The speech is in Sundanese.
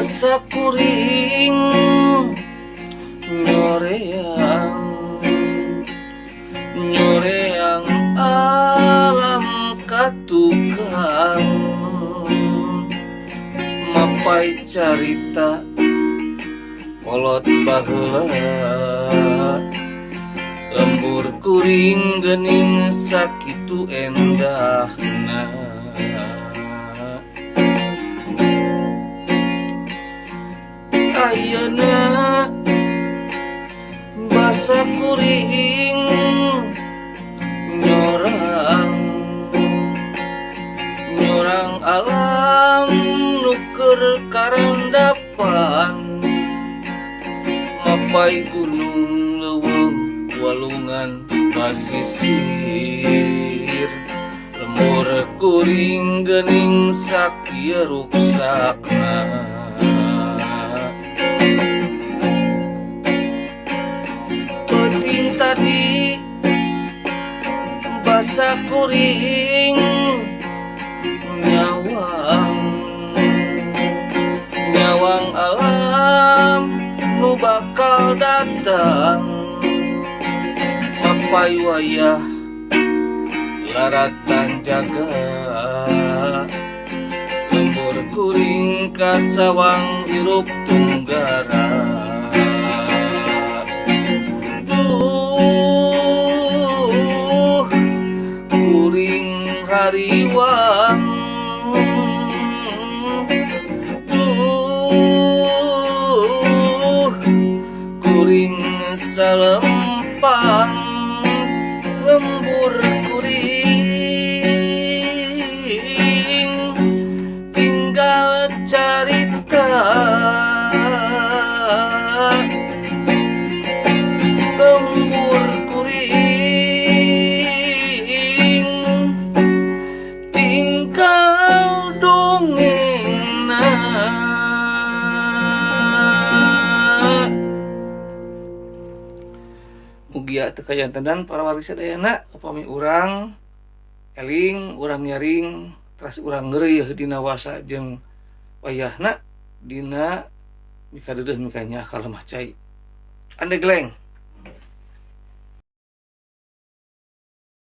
Basa kuring nyoreang, nyoreang alam katukang, mapai carita kolot baheula, lembur kuring geuning sakitu endahna. Ayeuna basa kuring nyorang, nyorang alam nu keur karandapan, mapai gunung leuweung walungan basisir, lembur kuring geuning sakieu ruksakna. Peuting tadi basa kuring nyawang, nyawang alam nu bakal datang, mapai wayah laratan jaga, lembur kuring kasawang hirup tunggara. Duh kuring hariwang, duh kuring salempang, lembur kuring tinggal carita, lembur kuring tinggal dongengna. Mugia teu kajantenan para wargi sadayana upami urang eling, urang nyaring, teras urang ngeureuy dina wasa jeung wayahna dina mikadeudeuh mikanyaah ka lemah cai. Ande geleng.